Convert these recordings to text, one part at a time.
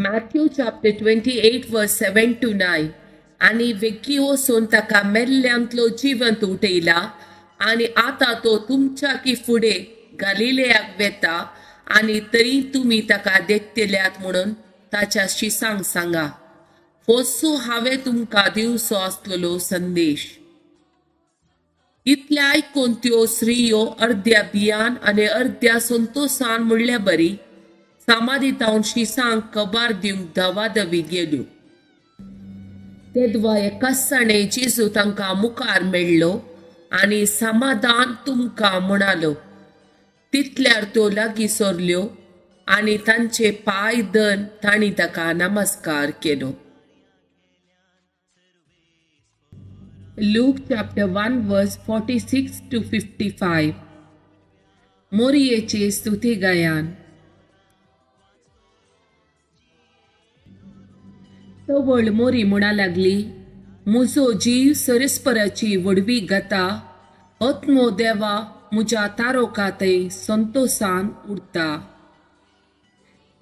Matthew chapter 28 verse 7 to 9. आनी वेगीं वचून ताका मेल्ल्यांतलो जिवंत उठयला आनी आतां तो तुमच्या की फुडें गालिलेयाक वेता आनी तरी तुमी ताका देखतल्यात म्हणून ताच्या शिसांक सांगा. होसो हांवें तुमकां दिवचो आसलेलो संदेश. इतलें आयकून त्यो स्त्रियो अर्द्या भियान आनी अर्द्या संतोसान म्हणल्या बरी सामादितावन शिसांक कबार दिवंक धवाधवी गेल्यो. तेदवा एकासाणे जेजू तांकां मुखार मेळ्ळो आनी समाधान तुमकां म्हणालो. तितल्यार त्यो लागीं सरल्यो आनी तांचे पांय धरून तांणी ताका नमस्कार केलो. Luke chapter 1 verse 46 to 55. मोरयेचे स्तुती गायन. तवळ मोरी म्हणा लागली, म्हजो जीव सरस्पराची व्हडवी गाता, आत्मो देवा म्हज्या तारोकातय संतोसान उरता.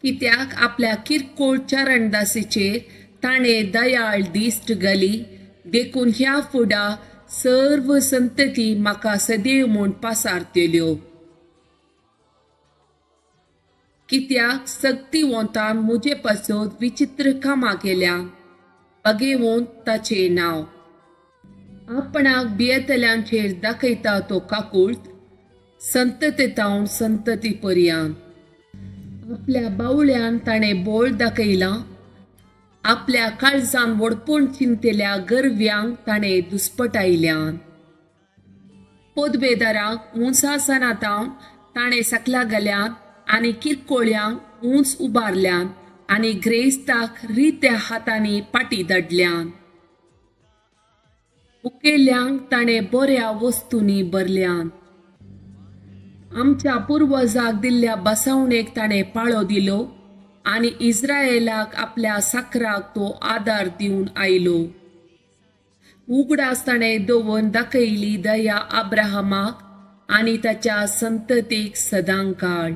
कित्याक आपल्या किरकोळ चरणदासीचेर ताणें दयाळ दिश्ट घाली, देखून ह्या फुडा सर्व संतती म्हाका सदैव म्हूण पासारतल्यो. कित्याक सक्तिवंतान म्हजे पासत विचित्र कामां केल्या, बगेवंत ताचें नांव. आपणाक भियेतल्यांचेर दाखयता तो काकूळट संततेतावन संतती पर्यंत. आपल्या बावळ्यान ताणें बोळ दाखयलां, आपल्या काळजान व्हडपण चिंतल्या गर्व्यांक ताणें दुस्पटायल्यान. पदवेदारांक उंचासनातावन ताणें सकला घाल्यात आनी किरकोळ्यांक उंच उबारल्यान आनी ग्रेस्ताक रित्या हातांनी पाटी धाडल्यान. उकेल्यांक ताणें बऱ्या वस्तूंनी भरल्यान. आमच्या पुर्वजाक दिल्ल्या बसवणेक ताणें पाळो दिलो आनी इस्रायलाक आपल्या साकराक तो आदार दिवन आयलो. उगडास ताणें दवरून दाखयली दया अब्राहमाक आनी ताच्या संततीक सदांकाळ.